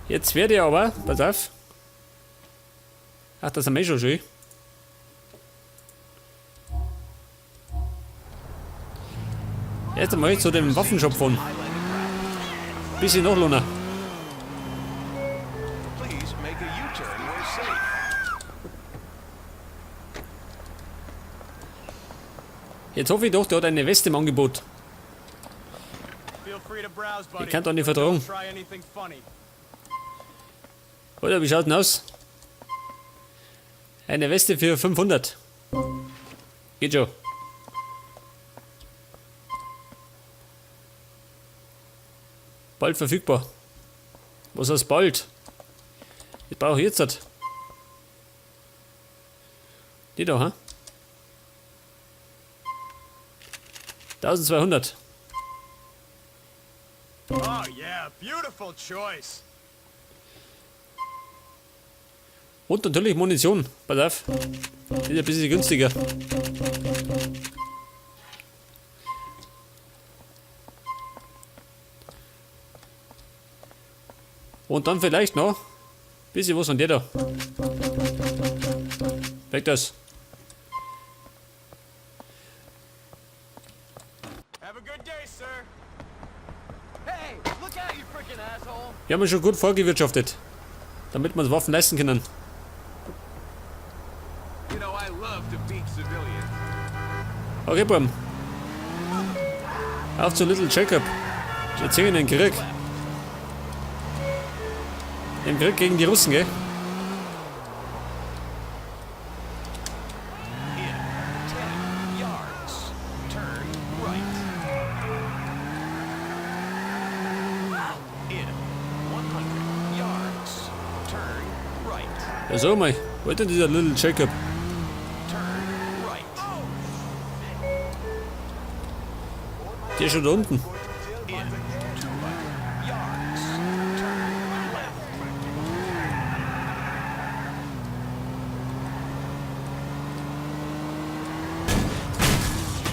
Jetzt werde ich aber, pass auf. Ach, das haben wir eh schon schön. Jetzt einmal zu dem Waffenshop fahren. Bisschen noch, Luna. Jetzt hoffe ich doch, der hat eine Weste im Angebot. Ich kann doch nicht vertragen. Alter, wie schaut denn aus? Eine Weste für 500. Geht schon. Bald verfügbar. Was heißt bald? Ich brauche jetzt. Die da, ha? 1200. Oh yeah, beautiful choice. Und natürlich Munition. Pass auf. Die ist ein bisschen günstiger. Und dann vielleicht noch ein bisschen was von der da. Weg das. Have a good day, sir. Hey, look out, you freaking asshole! Wir haben schon gut vorgewirtschaftet, damit wir uns Waffen leisten können. You know, I love to beat civilians. Okay, Buben. Auf zu Little Jacob. Jetzt sehen wir den Krieg. Den Krieg gegen die Russen, gell? In 10 yards, turn right. In 100 yards, turn right. Ja, so mal. Wo ist denn dieser Little Jacob? Turn right. Der ist schon da unten. In 200 yards, turn left.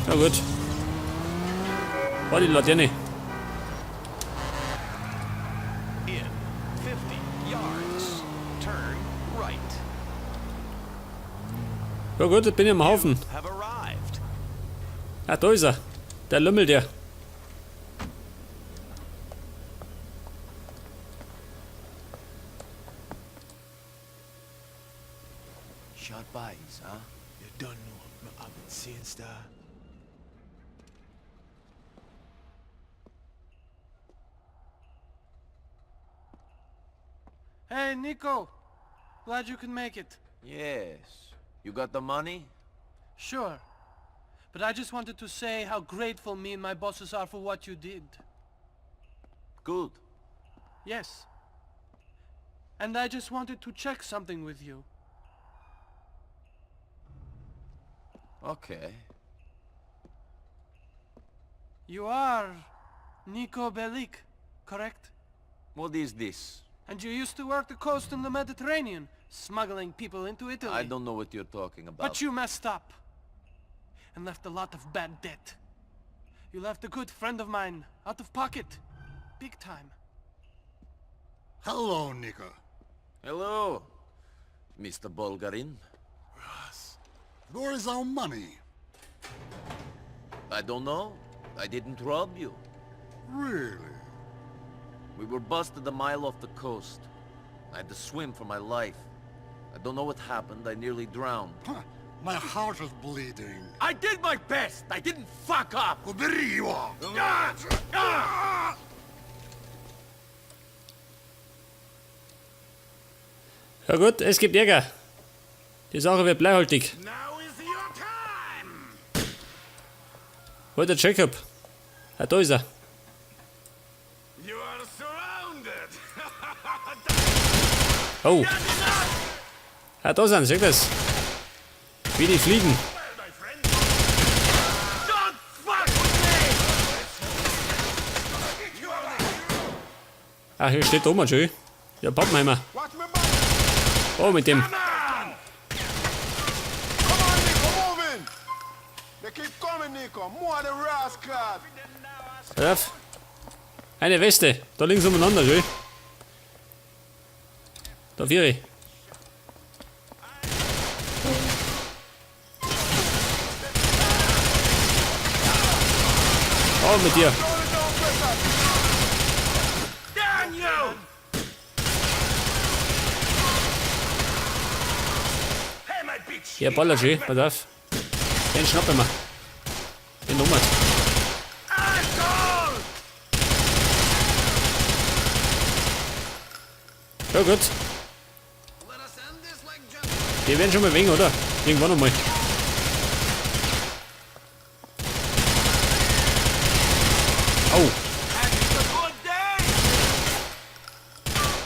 Na gut. War die Laterne. In 50 yards, turn right. Ja gut, jetzt bin ich am Haufen. Have arrived. Ah, da ist er. Der Lümmel, der. Shot bodies, huh? You don't know I've been seeing star. Hey, Nico! Glad you could make it. Yes. You got the money? Sure. But I just wanted to say how grateful me and my bosses are for what you did. Good. Yes. And I just wanted to check something with you. Okay. You are Nico Bellic, correct? What is this? And you used to work the coast in the Mediterranean, smuggling people into Italy. I don't know what you're talking about. But you messed up. And left a lot of bad debt. You left a good friend of mine out of pocket. Big time. Hello, Nico. Hello, Mr. Bulgarin. Where is our money? I don't know. I didn't rob you. Really? We were busted a mile off the coast. I had to swim for my life. I don't know what happened. I nearly drowned. Huh, My heart is bleeding. I did my best! I didn't fuck up! Убери его! Ja gut, es gibt Ärger. Die Sache wird bleihaltig. Now is your time. Wo ist der Jacob? Ah, da ist er. You are surrounded. Oh. Ah, da sind sie, seht das? Wie die fliegen. My friend. Don't fuck with me! Ah, hier steht oben schön. Ja, Pappenheimer. Watch my back. Oh, mit dem. Come on, Nico, moving. They keep coming, Nico. Pass auf. Eine Weste. Da links umeinander, schön. Da vier. Oh, mit dir. Ja, baller schön. Pass auf. Den schnappen wir. Den Nummer. Ja gut. Die werden schon mal wegen, oder? Irgendwann einmal. Au.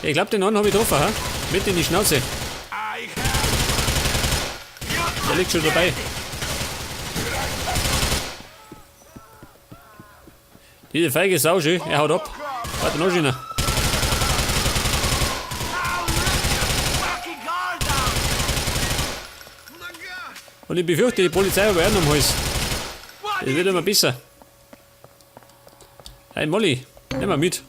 Ich glaub, den einen hab ich getroffen, ha? Mit in die Schnauze. Der liegt schon dabei. Diese feige Sau, schön. Er haut ab. Warte, noch schöner. Und ich befürchte, die Polizei hat auch noch am Hals. Das wird immer besser. Hey Molly, nimm mal mit.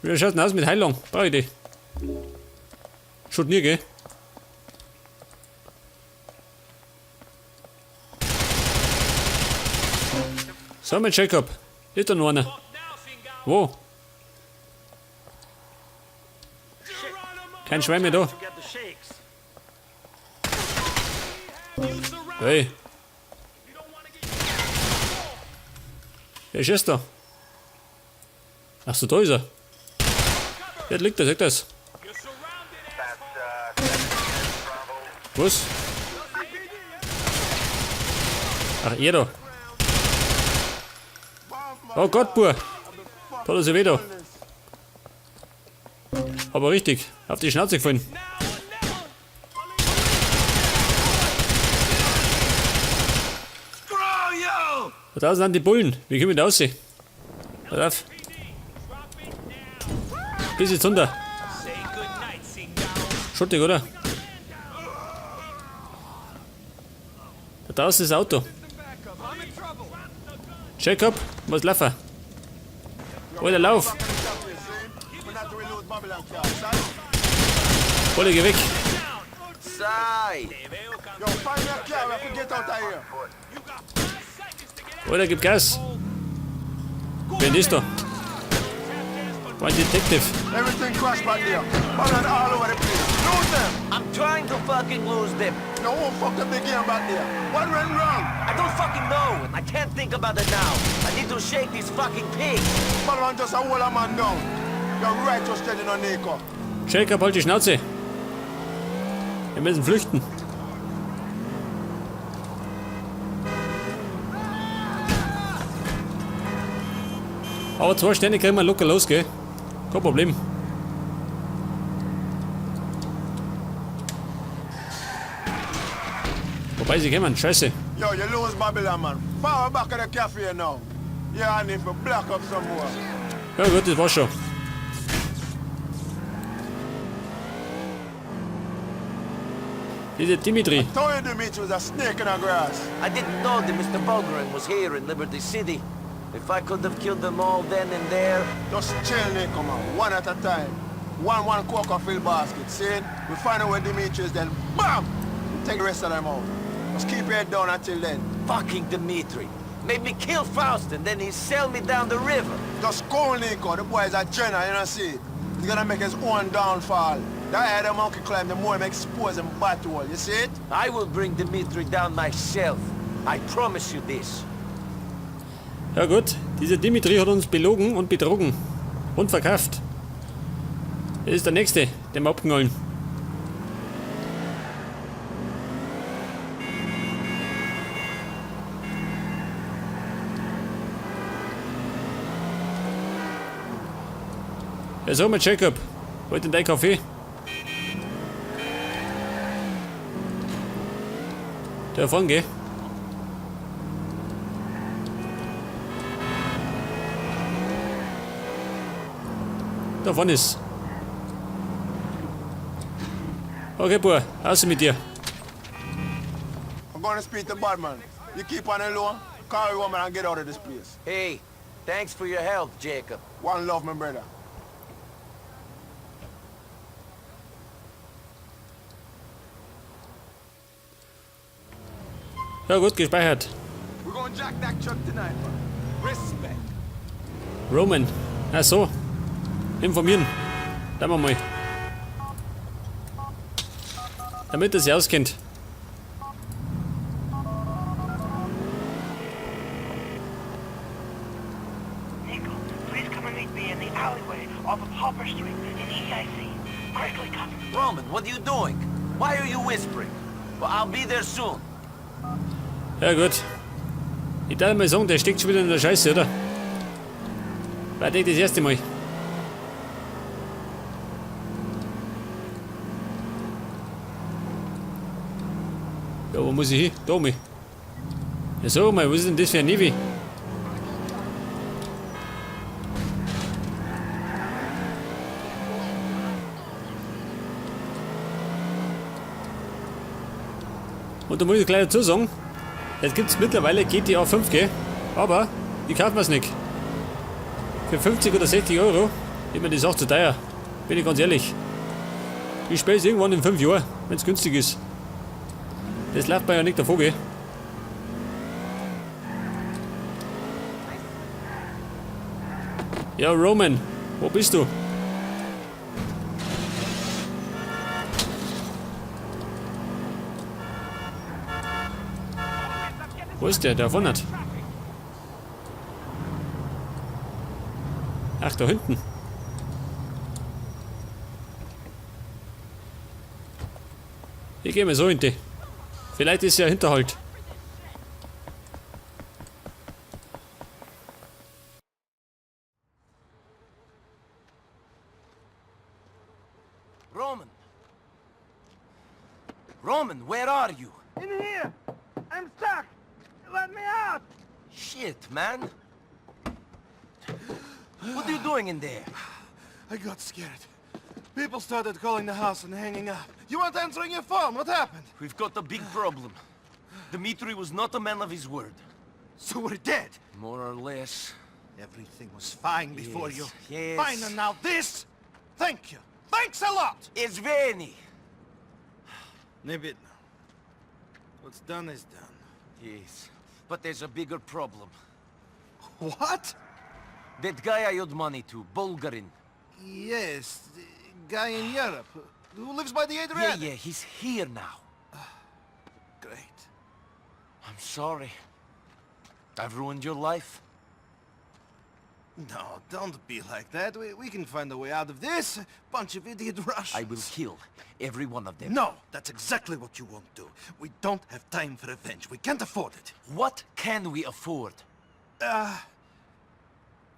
Wie schaut's denn aus mit Heilung? Brauch ich die? Schaut nie, gell? So, mein Jacob. Ist da noch einer? Wo? Kein Schwein mehr da. Hey. Wer schießt da? Ach so, da ist er. Der liegt da, sagt das. Was? Ach, er da. Oh Gott, Bur. Da ist er wieder. Aber richtig, auf die Schnauze gefallen. Da draußen sind die Bullen. Wie kommen wir da raus? Pass auf. Bis jetzt runter. Schottig, oder? Da draußen ist das Auto. Jacob, muss laufen. Alter, lauf! Olle, geh weg! Alter, gib Gas! Wer ist da? War ein Detective. Everything crashed back there. Babylon all over the place. Lose them! I'm trying to fucking lose them. No one fucked up the game back there. What went wrong? I don't fucking know, and I can't think about it now. I need to shake these fucking pigs. Babylon just a hold a man down. You're right to steady on Niko. Jacob, halt die Schnauze. Wir müssen flüchten. Aber 2 Sterne kriegen wir locker los, gell? Kein Problem. Wobei sie kommen, scheiße. Yo, you lose Babylon, man. Far back at the cafe now. Yeah, I need to block up some more. Ja gut, das war's schon. Dieser Dimitri. I told you Dimitri was a snake in the grass. I didn't know that Mr. Bulgarin was here in Liberty City. If I could have killed them all then and there. Just chill, Niko, man. One at a time. One coca fill basket, see? We find out where Dimitri is, then BAM! We take the rest of them out. Just keep your head down until then. Fucking Dimitri. Made me kill Faust and then he sell me down the river. Just go, Niko. The boy is a general, you know see? He's going to make his own downfall. The higher the monkey climb, the more him expose him battle. You see it? I will bring Dimitri down myself. I promise you this. Ja gut, dieser Dimitri hat uns belogen und betrogen und verkauft. Das ist der nächste, den wir abknallen. Ja, sag mal, Jacob, wollt denn dein Kaffee? Da vorne, gell? Da vorne ist. Okay, Bub, raus mit dir. I'm gonna speak to Badman. You keep on the low, call your woman and get out of this place. Hey, thanks for your help, Jacob. One love, my brother. Ja gut, gespeichert. We're gonna jack that truck tonight, man. Respect. Roman. Ach so. Informieren. Da wir mal. Damit er sich auskennt. Nico, please come and meet me in the alleyway off of Hopper Street in EIC. Quickly, cousin. Roman, what are you doing? Why are you whispering? Well, I'll be there soon. Ja gut. Ich darf mal sagen, der steckt schon wieder in der Scheiße, oder? War nicht das erste Mal. Ja, wo muss ich hin? Da mal. Ja, sag mal, was ist denn das für ein Nivi? Und da muss ich gleich dazu sagen, jetzt gibt es mittlerweile GTA 5, gell? Aber ich kaufe mir's nicht. Für 50 oder 60 Euro ist mir das auch zu teuer. Bin ich ganz ehrlich. Ich spiele es irgendwann in 5 Jahren, wenn's günstig ist. Das läuft mir ja nicht davon, gell? Ja, Roman, wo bist du? Wo ist der? Der vorne hat. Ach, da hinten. Ich gehe mal so hinten. Vielleicht ist ja Hinterhalt. Roman! Roman, where are you? In here! I'm stuck! Let me out! Shit, man. What are you doing in there? I got scared. People started calling the house and hanging up. You weren't answering your phone. What happened? We've got a big problem. Dmitri was not a man of his word. So we're dead. More or less. Everything was fine before Yes, you. yes. Fine, and now this? Thank you. Thanks a lot! Izveni! Не видно. What's done is done. Yes, but there's a bigger problem. What? That guy I owed money to, Bulgarin. Yes, the guy in Europe who lives by the Yeah, Adriatic. yeah, he's here now. Great. I'm sorry. I've ruined your life. No, don't be like that. We can find a way out of this. Bunch of idiot Russians. I will kill every one of them. No, that's exactly what you won't do. We don't have time for revenge. We can't afford it. What can we afford?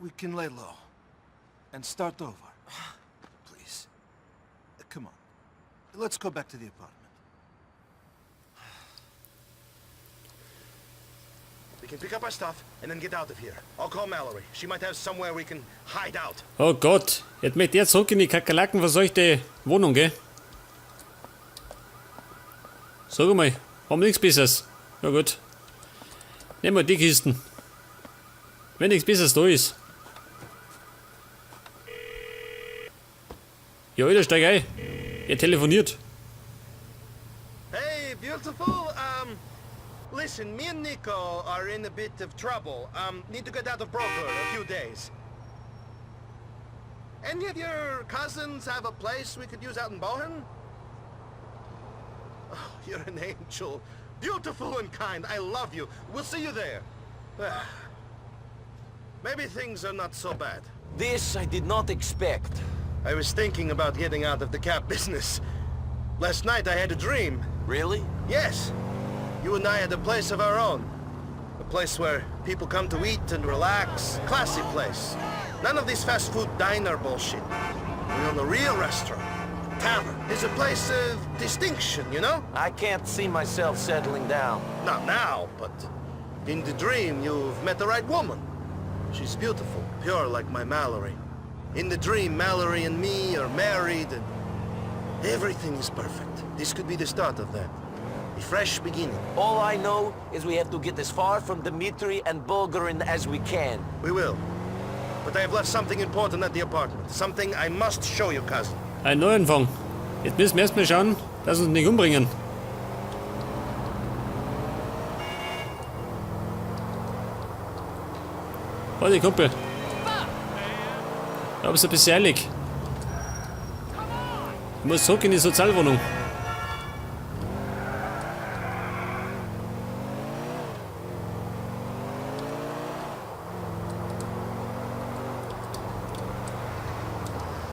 We can lay low and start over. Please. Come on. Let's go back to the apartment. We can pick up our stuff and then get out of here. I'll call Mallory. She might have somewhere we can hide out. Oh Gott, jetzt möchte er zurück in die kakerlakenverseuchte Wohnung, gell? Sag mal, haben nichts Besseres. Na gut. Nehmen wir die Kisten. Wenn nichts Besseres da ist. Ja, Alter, steig ein. Er telefoniert. Hey, beautiful. Listen, me and Nico are in a bit of trouble. Need to get out of Broker a few days. Any of your cousins have a place we could use out in Bohan? Oh, you're an angel. Beautiful and kind. I love you. We'll see you there. Ah. Maybe things are not so bad. This I did not expect. I was thinking about getting out of the cab business. Last night I had a dream. Really? Yes. You and I had a place of our own. A place where people come to eat and relax. Classy place. None of this fast food diner bullshit. We own a real restaurant. A tavern. It's a place of distinction, you know? I can't see myself settling down. Not now, but in the dream you've met the right woman. She's beautiful, pure like my Mallory. In the dream, Mallory and me are married and... Everything is perfect. This could be the start of that. A fresh beginning. All I know is we have to get as far from Dimitri and Bulgarin as we can. We will. But I have left something important at the apartment. Something I must show you, cousin. Ein Neuanfang. Jetzt müssen wir erstmal schauen, dass sie uns nicht umbringen. Warte, Kumpel. Ich hab's ein bisschen eilig. Ich muss zurück in die Sozialwohnung.